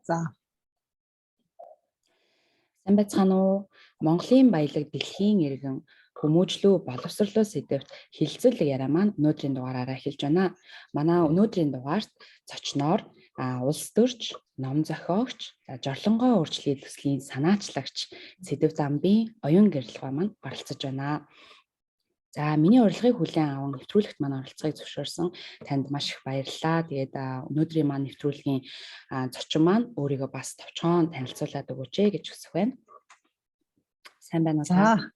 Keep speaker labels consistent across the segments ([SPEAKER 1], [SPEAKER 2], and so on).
[SPEAKER 1] За.
[SPEAKER 2] Сайн байцгаана уу? Монголын баялаг дэлхийн иргэн хүмүүжлүү боловсрлоо сэдэвт хэлэлцүүлэг яриа маань өнөөдрийн дугаараараа эхэлж байна. Манай өнөөдрийн дугаарт зочноор улс төрч, ном зохиогч, жорлонгой өөрчлөлийн төслийн санаачлагч Сэдэв Замбын оюун гэрэлхуй маань оролцож байна. За, миний урилгыг хүлээн аван нэвтрүүлэгт маань оролцохыг зөвшөөрсөн танд маш их баярлалаа. Тэгээд өнөөдрийн маань нэвтрүүлгийн зочин маань өөрийгөө бас товчхон танилцуулаад өгөөч ээ гэж хүсэх байна. Сайн байна уу та?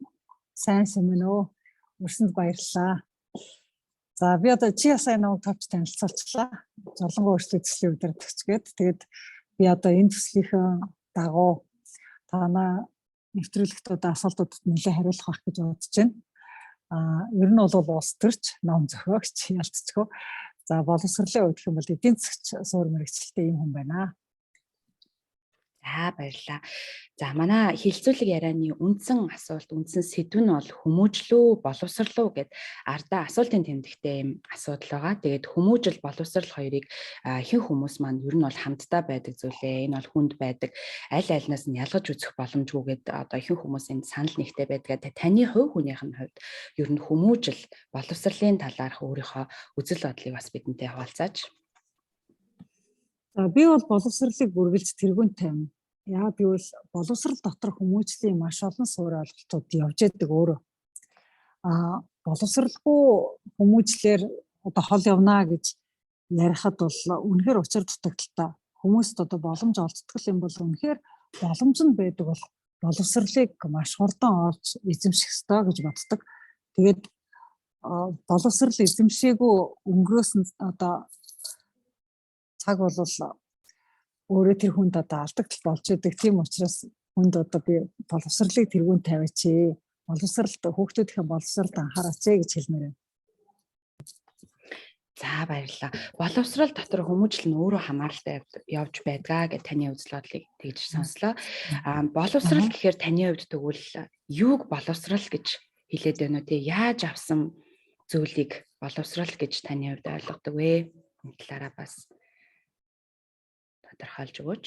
[SPEAKER 1] За, сайн байна уу? Өрсөнд баярлалаа. За, би одоо чи сайн намайг товч танилцуулчлаа. Зурлангуй өөрчлөлт төслийн удирдагч гээд тэгээд би одоо энэ төслийнхээ дагуу танаа нэвтрүүлэгт одоо асуултуудад нэлээд хариулах байх гэж бодож байна. Ер нь бол улс төрч, ном зохиогч ялцчихгүй. За, боловсролын хувьд гэх юм бол эдийн засгч суур мэргэжилтэй юм хүн байна.
[SPEAKER 2] За, баярлалаа. За, манай хэлэлцүүлэг ярианы үндсэн асуулт, үндсэн сэдв нь бол хүмүүжлүү, боловсрлоо гэд ардаа асуултын тэмдэгтэй юм асуудал байгаа. Тэгээд хүмүүжил, боловсрал хоёрыг ихэнх хүмүүс маань ер нь бол хамтдаа байдаг зүйлээ. Энэ бол хүнд байдаг. Аль альнаас нь ялгаж үзэх боломжгүй гэд одоо ихэнх хүмүүс энд санал нэгтэй байдгаа. Таны хувь хүнийх нь хувьд ер нь хүмүүжил, боловсролын талаарх өөрийнхөө үзэл бодлыг бас бидэнтэй хуваалцаач.
[SPEAKER 1] За, би бол боловсролыг үргэлж тэргүүн тавина. Яг гэвэл боловсрал дотор хүмүүжлийн маш олон суурь ойлголтууд явж яадаг өөрөө. Боловсралгүй хүмүүжлэр одоо хол явнаа гэж ярихад бол үнэхээр учир дутагдaltaй. Хүмүүст одоо боломж олддгол юм бол үнэхээр боломж нь байдаг бол боловсролыг маш хурдан олж эзэмших ёстой гэж боддог. Тэгээд боловсрал эзэмшээгүй өнгөрөөсөн одоо цаг бол өөрөө тэр хүнд одоо алдагдал болж идэг. Тийм учраас хүнд одоо би боловсролыг тэргүүн тавиач ээ. Боловсролд хүүхдүүдийн боловсролд анхаараач ээ гэж хэлмээр байна.
[SPEAKER 2] За, баярлалаа. Боловсрол дотор хүмүүжил нь өөрөө хамааралтай явж байдгаа гэж таны үзэл бодлыг тэгж сонслоо. Боловсрол гэхээр таны хувьд тэгвэл юуг боловсрол гэж хэлээд байна уу те? Яаж авсан зүйлийг боловсрол гэж таны хувьд ойлгодог вэ? Энэ талаараа бас тодорхойлж өгөөч.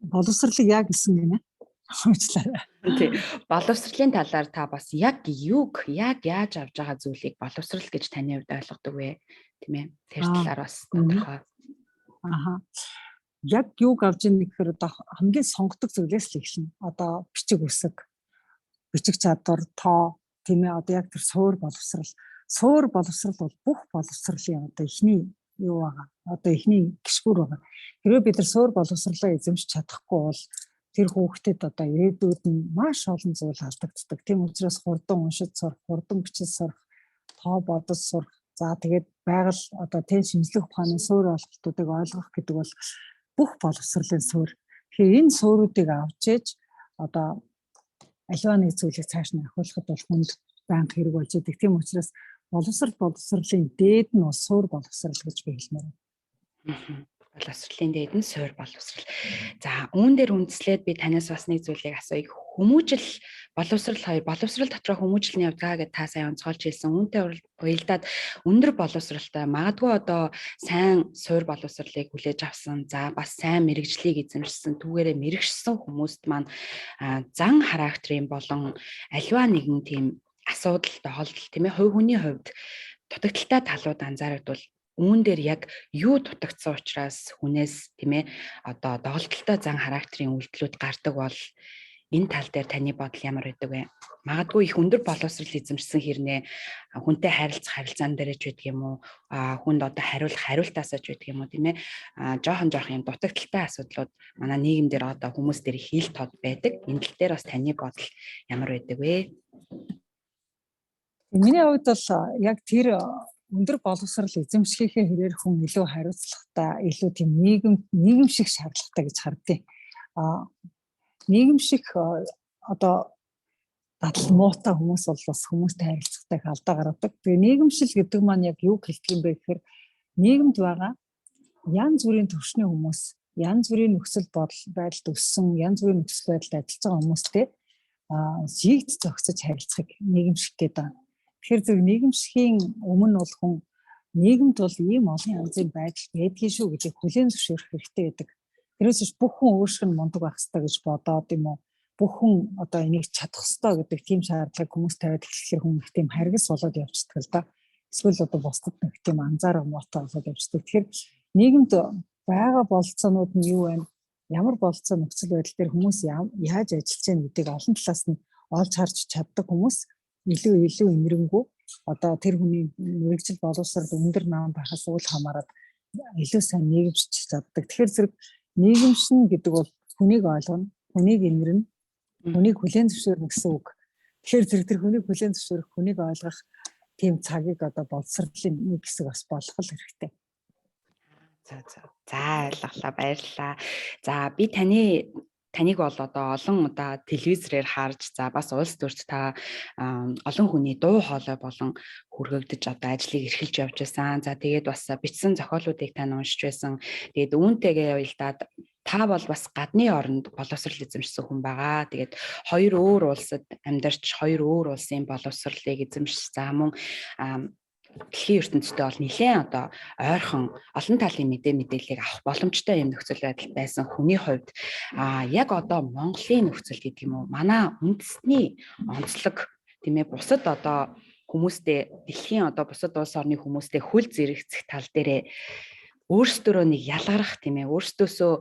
[SPEAKER 1] Боловсролыг яг гэсэн гинэ. Уучлаарай.
[SPEAKER 2] Тий. Боловсролын талаар та бас яг юуг, яг яаж авж байгаа зүйлийг боловсрол гэж таны хувьд ойлгодог вэ? Тийм ээ. Тэр талаар бас тодорхой.
[SPEAKER 1] Аха. Яг юуг авж ийн гэхээр одоо хамгийн сонгодог зүйлээс л эхэлнэ. Одоо бичиг үсэг, бичиг чадвар, тоо, тийм ээ, одоо яг тэр суур боловсрол. Суур боловсрол бол бүх боловсролын одоо эхний юу байгаа. Одоо эхний гишгүүр байгаа. Хэрвээ бид нар суур боловсролоо эзэмшиж чадахгүй бол тэр хүүхдэд одоо ирээдүйд нь маш олон зүйл алдагддаг. Тийм учраас хурдан уншиж сурах, хурдан бичиж сурах, тоо бодож сурах. За, тэгээд байгаль одоо тийм шинжлэх ухааны суур ойлголтуудыг ойлгох гэдэг бол бүх боловсролын суурь. Тэгэхээр энэ суурьуудыг авч ээж одоо аливаа нэг зүйлийг цааш нь ахиулахад бол хүнд байнга хэрэг болж идэг. Тийм учраас боловсрал боловсролын дээд нь бол суур боловсрал гэж би хэлмээр
[SPEAKER 2] байна. Боловсролын дээд нь суур боловсрал. За, үүн дээр үндэслээд би танаас бас нэг зүйлийг асууя. Хүмүүжил, боловсрал хоёр, боловсрал дотроо хүмүүжил нь явдгаа гэж та сайн онцгойлж хэлсэн. Үүнтэй уялдаад өндөр боловсралтай, магадгүй одоо сайн суур боловсролыг хүлээж авсан, за бас сайн мэрэгжлийг эзэмшсэн, түүгээрээ мэрэгшсэн хүмүүст маань зан характерын болон аливаа нэгэн тийм асуудал, доголдол, тийм ээ, хувь хүний хувьд дутагдaltaй талууд анзаарагдвал үүн дээр яг юу дутагдсан учраас хүнээс, тийм ээ, одоо доголдолтой зан характерын үйлдэлүүд гардаг бол энэ тал дээр таны бодол ямар байдаг вэ? Магадгүй их өндөр боловсрол эзэмшсэн хэрнээ хүнтэй харилцах харилцаан дээр ч байдаг юм уу? Хүнд одоо хариулах хариултаасаа ч байдаг юм уу, тийм ээ? Жоохон жоохон юм дутагдaltaй асуудлууд манай нийгэм дээр одоо хүмүүс дээр хил тод байдаг. Энэ тал дээр бас таны бодол ямар байдаг вэ?
[SPEAKER 1] Миний хувьд бол яг тэр өндөр боловсрол эзэмшихийнхээ хэрээр хүн илүү хариуцлагатай, илүү тийм нийгэмших шаардлагатай гэж хардیں۔ Нийгэмших одоо дадал муутай хүмүүс бол бас хүмүүстэй харилцахтай их алдаа гаргадаг. Тэгээ нийгэмшил гэдэг маань яг юу хэлдэг юм бэ гэхээр нийгэмд байгаа янз бүрийн төвшний хүмүүс, янз бүрийн нөхцөл байдалд өссөн, янз бүрийн нөхцөл байдалд ажиллаж байгаа хүмүүстэй жигд зохицож харилцахыг нийгэмших гэдэг. Тэгэхээр зөв нийгэмшихийн өмнө бол хүн Нийгэмд бол ийм олон янзын байдал байдгийн шүү гэдгийг хүлээн зөвшөөрөх хэрэгтэй байдаг. Тэрнээс биш бүх хүн өөрсгөө нь мундаг байх ёстой гэж бодоод юм уу, бүх хүн одоо энийг чадах ёстой гэдэг тийм шаардлагыг хүмүүс тавиад эхлэхээр хүн их тийм харгас болоод явчихдаг л да. Эсвэл одоо бусдад нэг тийм анзаарах муутай болоод явчихдаг. Тэгэхээр нийгэмд байгаа бололцоонууд нь юу вэ? Ямар бололцоо нөхцөл байдал дээр хүмүүс яаж ажиллаж байна гэдгийг олон талаас нь олж харж чаддаг хүмүүс илүү илүү энэрэнгүй, одоо тэр хүний мэргэжил боловсрол өндөр нам байхаас үл хамааран илүү сайн нийгэмшиж чаддаг. Тэгэхээр зэрэг нийгэмшин гэдэг бол хүнийг ойлгоно, хүнийг энэрнэ, хүнийг хүлээн зөвшөөрнө гэсэн үг. Тэгэхээр зэрэг тэр хүнийг хүлээн зөвшөөрөх, хүнийг ойлгох тийм цагийг одоо боловсролын нэг хэсэг бас болох л хэрэгтэй.
[SPEAKER 2] За за. За, ойлголоо, баярлалаа. За, би таныг бол одоо олон удаа телевизээр харж, за бас улс төрт та олон хүний дуу хоолой болон хүргэгдэж одоо ажлыг эрхэлж явж байсан. За, тэгээд бас бичсэн зохиолуудыг тань уншиж байсан. Тэгээд үүнтэйгээ уялдаад та бол бас гадны оронд боловсрал эзэмшсэн хүн байгаа. Тэгээд хоёр өөр улсад амьдарч, хоёр өөр улсын боловсролыг эзэмшсэн. За, мөн дэлхийн ертөнцтэй бол нэлээд одоо ойрхон олон талын мэдээллийг авах боломжтой юм нөхцөл байдал байсан хүний хувьд яг одоо Монголын нөхцөл гэдэг юм уу, манай үндэсний онцлог, тийм ээ, бусад одоо хүмүүстэй, дэлхийн одоо бусад улс орны хүмүүстэй хөл зэрэгцэх тал дээрээ өөрсдөрөө нэг ялгарах, тийм ээ, өөрсдөөсөө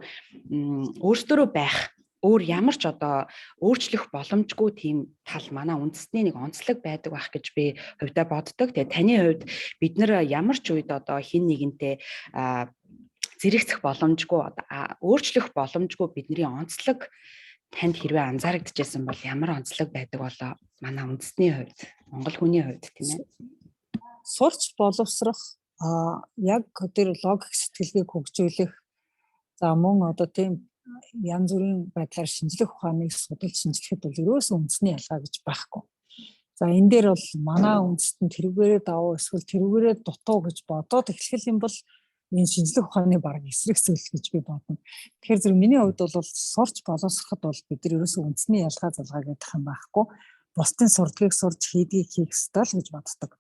[SPEAKER 2] өөрсдөрөө байх, өөр ямар ч одоо өөрчлөх боломжгүй тийм тал манай үндэсний нэг онцлог байдаг байх гэж би хувьдаа боддог. Тэгээ таны хувьд бид нар ямар ч үед одоо хэн нэгэнтэй зэрэгцэх боломжгүй, өөрчлөх боломжгүй бидний онцлог танд хэрвээ анзаарэгдэжсэн бол ямар онцлог байдаг болоо манай үндэсний хувьд, монгол хүний хувьд, тийм ээ?
[SPEAKER 1] Сурч боловсрох, яг тэр логик сэтгэлгээг хөгжүүлэх, за мөн одоо тийм янз бүрийн байдлаар шинжлэх ухааныг судалж шинжлэхэд бол ерөөсөө үндэсний ялгаа гэж байхгүй. За, энэ дээр бол манай үндэстэн тэрүүгээрээ давуу эсвэл тэрүүгээрээ дутуу гэж бодоод эхлэх юм бол энэ шинжлэх ухааны бараг эсрэг зүйл гэж би бодно. Тэгэхээр зэрэг миний хувьд бол сурч боловсроход бол бид нар ерөөсөө үндэсний ялгаа залгаа гэдэг юм байхгүй. Бусдын сурдгийг сурч хийдгийг хийх ёстой л гэж боддог.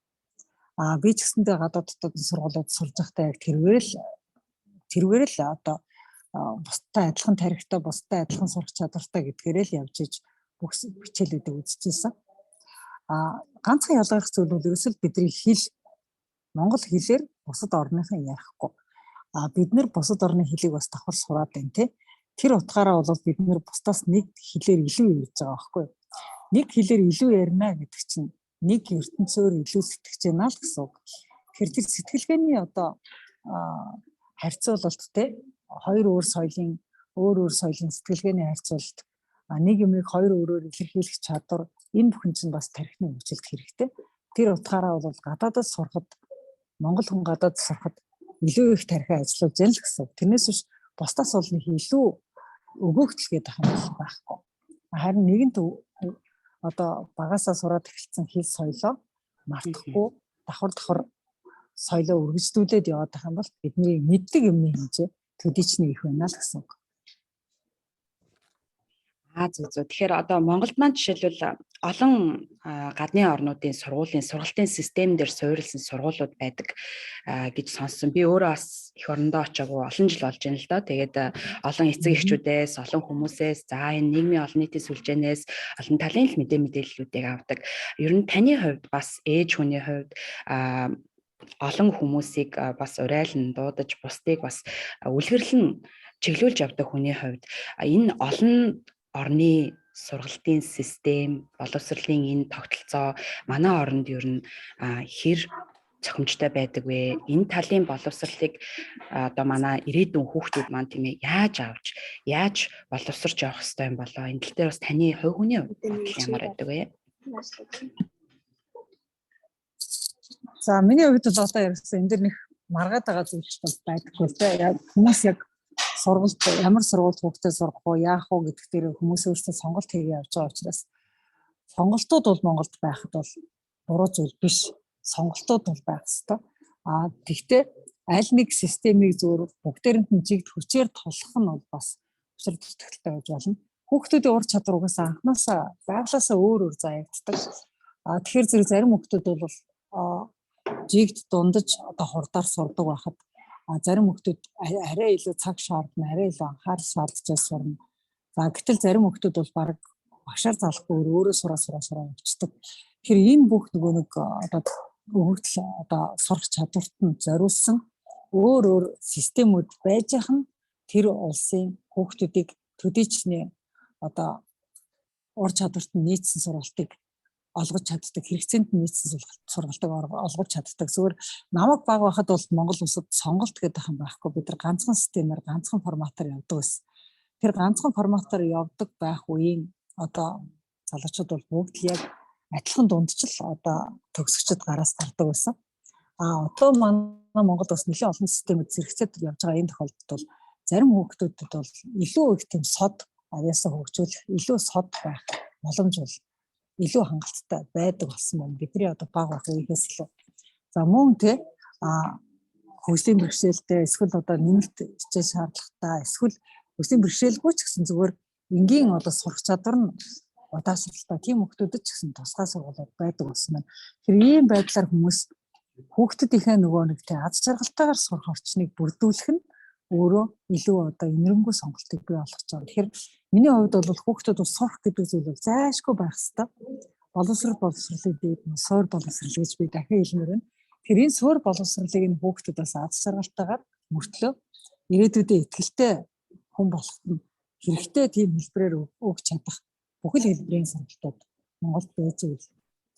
[SPEAKER 1] Би ч гэсэндээ гадаад дотоод сургуулиуд сурж байхдаа яг тэрүүгээр л одоо бусдтай адилхан тарихтай, бусдтай адилхан сурах чадвартай гэдгээрээ л явж иж бүх хичээлүүдийг үзчихсэн. Ганцхан ялгарх зүйл бол ерөөсөө бидний хэл, монгол хэлээр бусад орныхан ярихгүй. Бид нар бусад орны хэлийг бас давхар сураад байна, тий. Тэр утгаараа бол бид нар бусдаас нэг хэлээр илүү ярьж байгаа байхгүй юу? Нэг хэлээр илүү ярина гэдэг чинь нэг ертөнцөөр илүү сэтгэж байна л гэсэн үг. Тэгэхээр тэр сэтгэлгээний одоо харьцуулалт, те, хоёр өөр соёлын, өөр өөр соёлын сэтгэлгээний харьцуулалт, нэг юмыг хоёр өөрөөр илэрхийлэх чадвар, энэ бүхэн чинь бас тархины хөгжилд хэрэгтэй. Тэр утгаараа бол гадаадад сурахад, монгол хүн гадаад сурахад илүү их тархи ажиллаж байна л гэсэн. Тэрнээс биш бусдаас бол нэг илүү өгөөгдөл гэдэг юм бол байхгүй. Харин нэгэнт одоо багасаа сураад эхэлсэн хэл соёлоо мартахгүй давхар давхар соёлоо үргэлжлүүлээд яваад байх юм бол бидний мэддэг юмны хэмжээ төдийчний их байна л гэсэн үг.
[SPEAKER 2] Зөв зөв. Тэгэхээр одоо Монголд маань жишээлбэл олон гадны орнуудын сургуулийн сургалтын систем дээр суурилсан сургуулиуд байдаг гэж сонссон. Би өөрөө бас эх орондоо очиагүй олон жил болж байна л доо. Тэгээд олон эцэг эхчүүдээс, олон хүмүүсээс, за энэ нийгмийн олон нийтийн сүлжээнээс олон талын л мэдээллүүдийг авдаг. Ер нь таны хувьд, бас ээж хүний хувьд, олон хүмүүсийг бас урайлан дуудаж, бусдыг бас үлгэрлэн чиглүүлж явдаг хүний хувьд энэ олон орны сургалтын систем, боловсролын энэ тогтолцоо манай оронд ер нь хэр зохимжтой байдаг вэ? Энэ талын боловсролыг одоо манай ирээдүйн хүүхдүүд маань, тийм ээ, яаж авч, яаж боловсрч явах ёстой юм болоо? Энэ тал дээр бас таны хувь хүний бодол ямар байдаг вэ?
[SPEAKER 1] За, миний хувьд бол одоо ярьсан энэ дэр нэг маргаад байгаа зүйл ч бол байдаггүй л дээ. Яг хүмүүс яг сургалт, ямар сургуульд хүүхдээ сургах уу, яах уу гэдэг дээр хүмүүс өөрсдөө сонголт хийгээ явж байгаа учраас сонголтууд бол Монголд байхад бол буруу зүйл биш. Сонголтууд бол байх ёстой. Тэгтээ аль нэг системийг зөвөр бүгдээрэнд нь жигд хүчээр тулах нь бол бас учир дутагдaltaй байж болно. Хүүхдүүдийн ур чадвар угаасаа анхнаасаа байглаасаа өөр өөр заягддаг. Тэгэхээр зэрэг зарим хүүхдүүд бол Жигд дундаж одоо хурдаар сурдаг байхад зарим хүүхдүүд арай илүү цаг шаардна, арай илүү анхаарал шаардж сурна. За гэтэл зарим хүүхдүүд бол баг багшаар залахгүй өөрөө сураа сураа сураа явчихдаг. Тэгэхээр энэ бүх нөгөө нэг одоо өгөгдөл одоо сурах чадварт нь зориулсан өөр өөр системүүд байж явах нь тэр улсын хүүхдүүдийг төдийчний одоо ур чадварт нь нийцсэн сургалтыг олгож чаддаг, хэрэгцээнд нь нийцсэн сургалтыг олгож чаддаг. Зүгээр намайг бага байхад бол Монгол улсад сонголт гэдэг юм байхгүй. Бид нар ганцхан системээр, ганцхан форматаар явдаг байсан. Тэр ганцхан форматаар явдаг байх үеийн одоо залуучууд бол бүгд л яг адилхан дундчил одоо төгсөгчд гараас гардаг байсан. А одоо манай Монгол бас нэлээд олон системүүд зэрэгцээд явж байгаа энэ тохиолдолд бол зарим хүүхдүүдэд бол илүү их тийм сод авьяасаа хөгжүүлэх, илүү сод байх боломж бол илүү хангалттай байдаг болсон байна. Бидний одоо бага байх үеийнхээс илүү. За мөн те хөгжлийн бэрхшээлтэй эсвэл одоо нэмэлт хичээл шаардлагатай эсвэл хөгжлийн бэрхшээлгүй ч гэсэн зүгээр энгийн одоо сурах чадвар нь удаашралтай тийм хүүхдүүдэд ч гэсэн тусгай сургуулиуд байдаг болсон байна. Тэгэхээр ийм байдлаар хүмүүс хүүхдүүдийнхээ нөгөө нэг те аз жаргалтайгаар сурах орчныг бүрдүүлэх нь өөрөө илүү одоо энэрэнгүй сонголтыг бий болгож байгаа. Тэгэхээр миний хувьд бол хүүхдүүд бол сурах гэдэг зүйл бол зайлшгүй байх ёстой. Боловсрол боловсролын дээд нь суур боловсрол гэж би дахин хэлмээр байна. Тэгэхээр энэ суур боловсролыг энэ хүүхдүүд бас аз жаргалтайгаар мөртлөө ирээдүйдээ итгэлтэй хүн болоход нь хэрэгтэй тийм хэлбэрээр өгч чадах бүхэл хэлбэрийн сонголтууд Монголд байж ивэл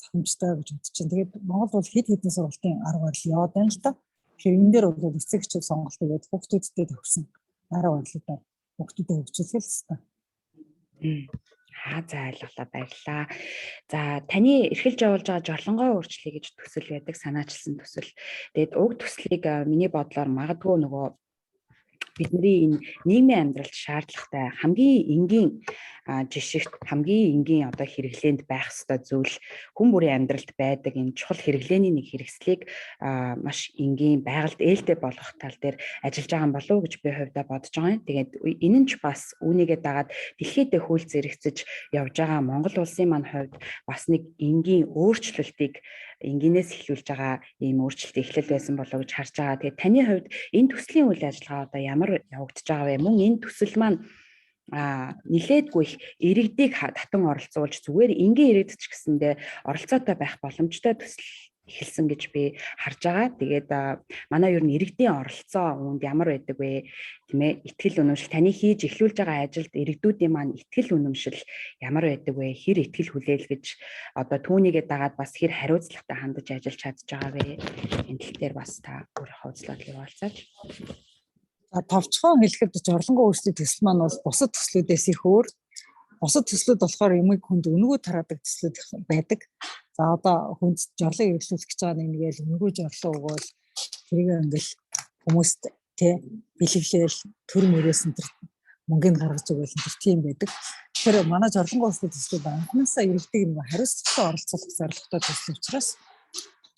[SPEAKER 1] зохимжтой гэж бодож байна. Тэгээд Монгол бол хэд хэдэн сургалтын арга барил яваад байна л да. Тэгэхээр энэ дээр бол эцэг эхчүүд сонголт хийгээд хүүхдүүдтэй тохирсон арга барилуудаар хүүхдүүдэд хөгжүүлэх л ёстой.
[SPEAKER 2] За ойлголоо, баярлалаа. За таны эрхэлж явуулж байгаа жорлонгой өөрчлөе гэж төсөл байдаг, санаачилсан төсөл. Тэгээд уг төслийг миний бодлоор магадгүй нөгөө бидний энэ нийгмийн амьдралд шаардлагатай хамгийн энгийн жишгт хамгийн энгийн одоо хэрэглээнд байх ёстой зүйл хүн бүрийн амьдралд байдаг энэ чухал хэрэглээний нэг хэрэгслийг маш энгийн байгальд ээлтэй болгох тал дээр ажиллаж байгаа юм болов уу гэж би хувьдаа бодож байгаа юм. Тэгээд энэ нь ч бас үүнийгээ дагаад дэлхийд хөл зэрэгцэж явж байгаа Монгол улсын маань хувьд бас нэг энгийн өөрчлөлтийг энгийнээс эхлүүлж байгаа ийм өөрчлөлт эхлэл байсан болов уу гэж харж байгаа. Тэгээд таны хувьд энэ төслийн үйл ажиллагаа одоо ямар явагдаж байгаа вэ? Мөн энэ төсөл маань нилээдгүй их иргэдийг татан оролцуулж зүгээр энгийн иргэд ч гэсэндээ оролцоотой байх боломжтой төсөл эхэлсэн гэж би харж байгаа. Тэгээд манай ер нь иргэдийн оролцоо үүнд ямар байдаг вэ? Тийм ээ, итгэл үнэмшил таны хийж эхлүүлж байгаа ажилд иргэдүүдийн маань итгэл үнэмшил ямар байдаг вэ? Хэр итгэл хүлээлгэж одоо түүнийгээ дагаад бас хэр хариуцлагатай хандаж ажиллаж чадж байгаа вэ? Энэ тал дээр бас та өөрийнхөө үзэл бодлыг хуваалцаач.
[SPEAKER 1] За товчхон хэлэхэд жорлонгой өөрчлөлт төсөл маань бол бусад төслүүдээс их өөр. Бусад төслүүд болохоор юмыг хүнд үнэгүй тараадаг төслүүд байдаг. За одоо хүнд жорлог эргэлүүлэх гэж байгаа нэг нэгээл үнэгүй жорлоо өгөөл тэрийг ингээл хүмүүст тэ бэлэглээл төр мөрөөс энэ мөнгөний гаргаж өгөөл энэ тийм байдаг. Тэгэхээр манай жорлонгой өөрчлөлт төслүүд анхнаасаа иргэдэг нэг хариуцлагатай оролцуулах зорилготой төсөл учраас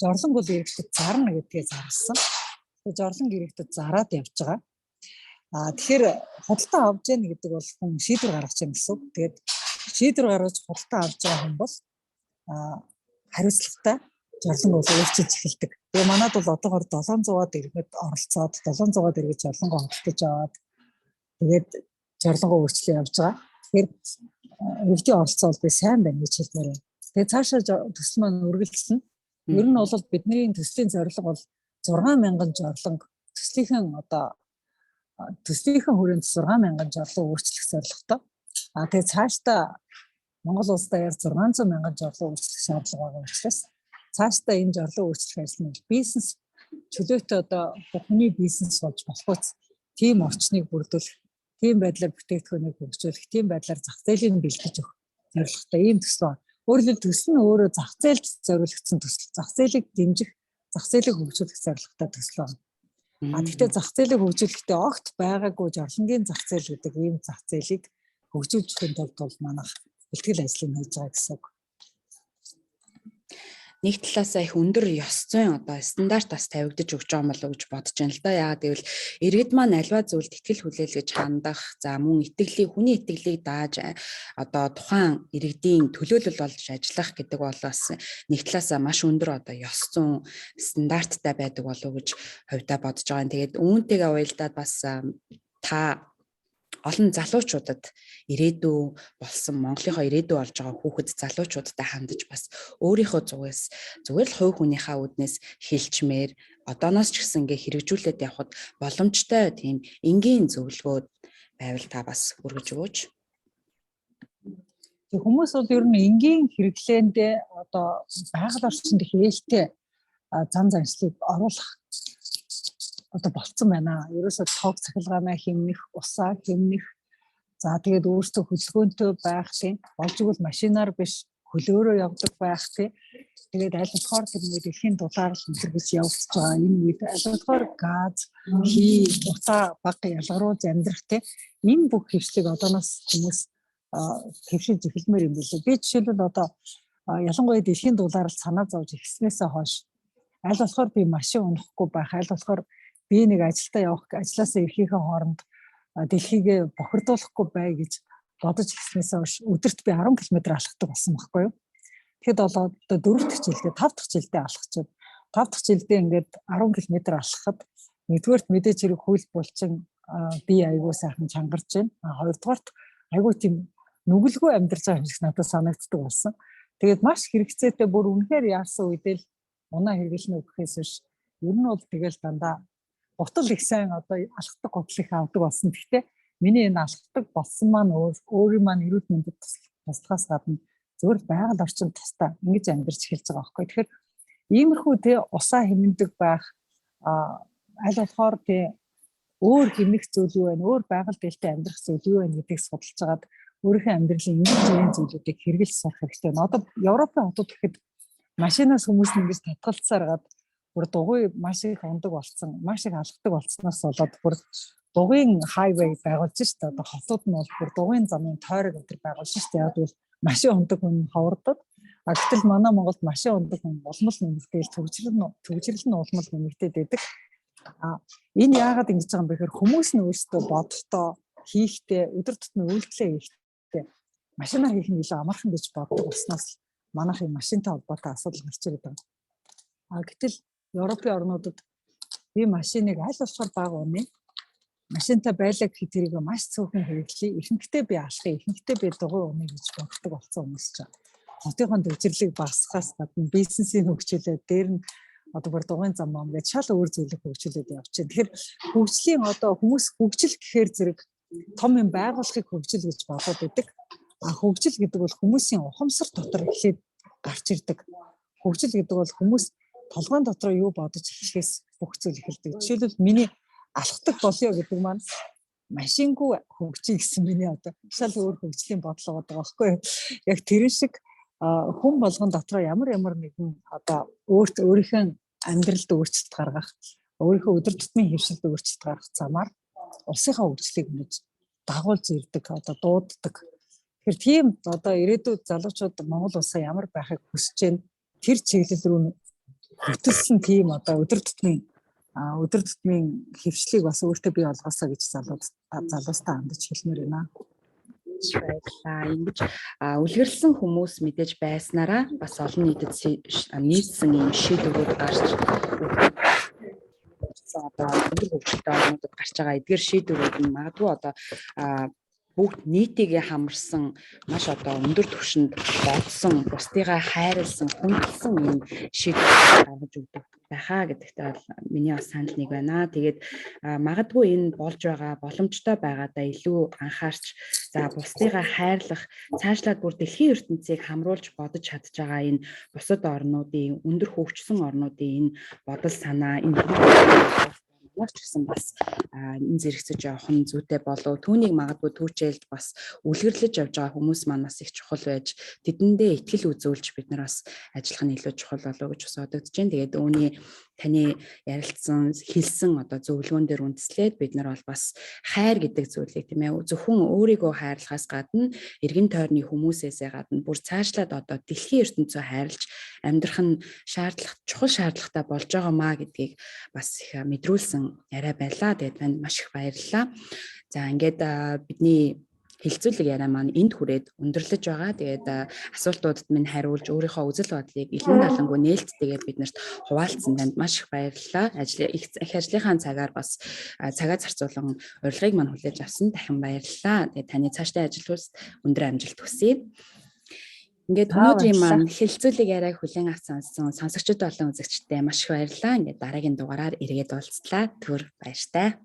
[SPEAKER 1] жорлонг бол иргэдэд зарна гэдгээ зарласан. Тэгэхээр жорлонг иргэдэд зараад явж байгаа. Тэгэхээр худалдаа авч яах гэдэг бол хүн шийдвэр гаргаж яах гэсэн үг. Тэгээд шийдвэр гаргаж худалдаа авч байгаа хүн бол хариуцлагатай жорлонг бол өөрчилж эхэлдэг. Тэгээ манад бол одоогор 700-аад иргэд оролцоод 700-аад иргэд жорлонгоо худалдаж аваад тэгээд жорлонгоо өөрчлөө явж байгаа. Тэгэхээр иргэдийн оролцоо бол би сайн байна гэж хэлмээр байна. Тэгээ цаашаа төсөл маань үргэлжилнэ. Ер нь бол бидний төслийн зорилго бол 6000 жорлонг төслийнхэн одоо төслийнхэн хүрээнд 6000 жорлог өөрчлөх зорилготой. Тэгээ цаашдаа Монгол улс даяар 600,000 жорлог өөрчлөх шаардлага байгаа учраас цаашдаа энэ жорлог өөрчлөх ажил нь бизнес чөлөөтэй одоо хүний бизнес болж болохгүй тийм орчныг бүрдүүлэх, тийм байдлаар бүтээгдэхүүнийг хөгжүүлэх, тийм байдлаар зах зээлийг бэлтгэж өгөх зорилготой ийм төсөл байна. Өөрөөр хэлбэл төсөл нь өөрөө зах зээлд зориулагдсан төсөл, зах зээлийг дэмжих, зах зээлийг хөгжүүлэх зорилготой төсөл байна. Гэхдээ зах зээлийг хөгжүүлэхдээ огт байгаагүй жорлонгийн зах зээл гэдэг ийм зах зээлийг хөгжүүлж өгөхийн тулд бол манайх бэлтгэл ажлыг хийж байгаа гэсэн үг.
[SPEAKER 2] Нэг талаасаа их өндөр ёс зүйн одоо стандарт бас тавигдаж өгч байгаа юм болов уу гэж бодож байна л да. Яагаад гэвэл иргэд маань альва зүйлд итгэл хүлээлгэж хандах, за мөн итгэлийг, хүний итгэлийг дааж одоо тухайн иргэдийн төлөөлөл болж ажиллах гэдэг бол бас нэг талаасаа маш өндөр одоо ёс зүйн стандарттай байдаг болов уу гэж хувьдаа бодож байгаа юм. Тэгээд үүнтэйгээ уялдаад бас та олон залуучуудад, ирээдүй болсон, Монголынхоо ирээдүй болж байгаа хүүхэд залуучуудтай хандаж бас өөрийнхөө зүгээс зүгээр л хувь хүнийхээ үүднээс хэлчмээр, одооноос ч гэсэн ингээ хэрэгжүүлээд явхад боломжтой тийм энгийн зөвлөгөө байвал та бас хүргэж өгөөч.
[SPEAKER 1] Тэг хүмүүс бол ер нь энгийн хэрэглээндээ одоо байгаль орчинд их ээлтэй зан заншлыг оруулах одоо болцсон байна. Ерөөсөө тог цахилгаанаа хэмнэх, усаа хэмнэх. За, тэгээд өөрсдөө хөдөлгөөнтэй байх, тийм. Болж игэл машинаар биш, хөлөөрөө явдаг байх, тийм. Тэгээд аль болохоор тэр нэг дэлхийн дулаар л өнтер гэж явагдаж байгаа. Энэ үед аль болохоор газ, хий, утаа бага ялгаруулж амьдрах, тийм. Энэ бүх хэвшлийг одооноос хүмүүс хэвшиж эхэлмээр юм билээ. Би жишээлбэл одоо ялангуяа дэлхийн дулаар л санаа зовж эхэлснээсээ хойш аль болохоор би машин унахгүй байх, аль болохоор би нэг ажилдаа явах, ажлаасаа ирэхийнхээ хооронд дэлхийгээ бохирдуулахгүй бай гэж бодож эхэлснээс хойш өдөрт би 10 км алхдаг болсон байхгүй юу. Тэгэхэд бол одоо 4 дахь жилдээ, 5 дахь жилдээ алхачаад, 5 дахь жилдээ ингээд 10 км алхахад нэгдүгээрт мэдээж хэрэг хөл булчин би айгуу сайхан чангарч байна. Хоёрдугаарт айгуу тийм нүгэлгүй амьдарч байгаа юм шиг надад санагддаг болсон. Тэгээд маш хэрэгцээтэй, бүр үнэхээр яарсан үедээ л унаа хэрэглэнэ гэхээс биш, ер нь бол тэгэл дандаа гутал их сайн одоо алхдаг, гутал их авдаг болсон. Гэхдээ миний энэ алхдаг болсон маань өөрийн маань эрүүл мэндэд туслахаас гадна зөвхөн байгаль орчинд тустай ингэж амьдарч эхэлж байгаа байхгүй. Тэгэхээр иймэрхүү те усаа хэмнэдэг байх, аль болохоор те өөр хэмнэх зүйл юу вэ? Өөр байгаль дэлтэй амьдрах зүйл юу вэ гэдгийг судалж агаад өөрийнхөө амьдралын ингэж ийм зүйлүүдийг хэрэгжилж сурах хэрэгтэй. Одоо Европын хотууд гэхэд машинаас хүмүүс нь ингэж татгалцсаар гад бүр дугуй маш их унадаг болсон, маш их алхдаг болсноос болоод бүр дугуйн highway байгуулж штэ. Одоо хотууд нь бол бүр дугуйн замын тойрог энэ байгуулж штэ. Яг бол машин унадаг хүн ховордод. А гэтэл манай Монголд машин унадаг хүн улам л нэмэгдээл, түгжрэл нь улам л нэмэгдээд байдаг. А энэ яагаад ингэж байгаа юм бэ гэхээр хүмүүс нь өөрсдөө бодохдоо, хийхдээ, өдөр тутмын үйлдэлээ хийхдээ машинаар хийх нь илүү амархан гэж боддог болсноос манайхын машинтай холбоотой асуудал гарч ирээд байгаа. А гэтэл Европын орнуудад би машиныг аль болохоор бага унаа. Машинтай байлаа гэхэд тэрийг маш цөөхөн хэрэглэе. Ихэнхдээ би алхах, ихэнхдээ би дугуй унаа гэж боддог болсон хүмүүс чинь хотынхон түгжрэлийг багасгахаас гадна бизнесийг хөгжүүлээд, дээр нь одоо бүр дугуйн зам мам гэж шал өөр зүйлийг хөгжүүлээд явчихна. Тэгэхээр хөгжлийн одоо хүмүүс хөгжил гэхээр зэрэг том юм байгуулахыг хөгжил гэж бодоод байдаг. А хөгжил гэдэг бол хүмүүсийн ухамсар дотор эхлээд гарч ирдэг. Хөгжил гэдэг бол хүмүүс толгойн дотроо юу бодож эхлэхээс бүх зүйл эхэлдэг. Жишээлбэл, миний алхдаг болъё гэдэг маань машингүй хөгжий гэсэн миний одоо шал өөр хөгжлийн бодол байгаа байхгүй юу? Яг тэр шиг хүн болгон дотроо ямар ямар нэгэн одоо өөрт өөрийнхөө амьдралд өөрчлөлт гаргах, өөрийнхөө өдөр тутмын хэвшилд өөрчлөлт гаргах замаар улсынхаа хөгжлийг ингэж дагуулж ирдэг, одоо дууддаг. Тэгэхээр тийм одоо ирээдүйд залуучууд Монгол улсаа ямар байхыг хүсэж байна, тэр чиглэл рүү хөтөлсөн тийм одоо өдөр тутмын хэвшлийг бас өөртөө бий болгоосоо гэж залуустаа хандаж хэлмээр байна.
[SPEAKER 2] Баярлалаа. Ингэж үлгэрлсэн хүмүүс мэдээж байснараа бас олон нийтэд нийцсэн ийм шийдвэрүүд гарч, одоо өндөр хөгжилтэй орнуудад гарч байгаа эдгээр шийдвэрүүд нь магадгүй одоо бүгд нийтийгээ хамарсан, маш одоо өндөр түвшинд бодсон, бусдыгаа хайрлсан, хүндэлсэн ийм шийдвэр гаргаж өгдөг байхаа гэдэгтээ бол миний бас санал нэг байна. Тэгээд магадгүй энэ болж байгаа боломжтой байгаадаа илүү анхаарч, за бусдыгаа хайрлах, цаашлаад бүр дэлхийн ертөнцийг хамруулж бодож чадж байгаа энэ бусад орнуудын, өндөр хөгжсөн орнуудын энэ бодол санаа, энэ Манайх ч гэсэн бас энэ зэрэгцэж явах нь зүйтэй болов. Түүнийг магадгүй түүчээлж бас үлгэрлэж явж байгаа хүмүүс маань бас их чухал байж, тэдэндээ итгэл үзүүлж бид нар бас ажиллах нь илүү чухал болов гэж бас бодогдож байна. Тэгээд үүний таны ярилцсан, хэлсэн одоо зөвлөгөөн дээр үндэслээд бид нар бол бас хайр гэдэг зүйлийг, тийм ээ, зөвхөн өөрийгөө хайрлахаас гадна, эргэн тойрны хүмүүсээсээ гадна бүр цаашлаад одоо дэлхийн ертөнцөө хайрлаж амьдрах нь шаардлага, чухал шаардлагатай болж байгаа маа гэдгийг бас их мэдрүүлсэн яриа байлаа. Тэгээд танд маш их баярлалаа. За, ингээд бидний хэлэлцүүлэг яриа маань энд хүрээд өндөрлөж байгаа. Тэгээд асуултуудад минь хариулж, өөрийнхөө үзэл бодлыг илэн далангүй нээлттэйгээр биднэрт хуваалцсан танд маш их баярлалаа. Ажил их ажлынхаа цагаар бас цагаа зарцуулан урилгыг маань хүлээж авсан дахин баярлалаа. Тэгээд таны цаашдын ажил үйлд өндөр амжилт хүсье. Ингээд өнөөдрийн маань хэлэлцүүлэг яриаг хүлээн авч сонссон сонсогчид болон үзэгчдэд маш их баярлалаа. Ингээд дараагийн дугаараар эргээд уулзлаа. Түр баяртай.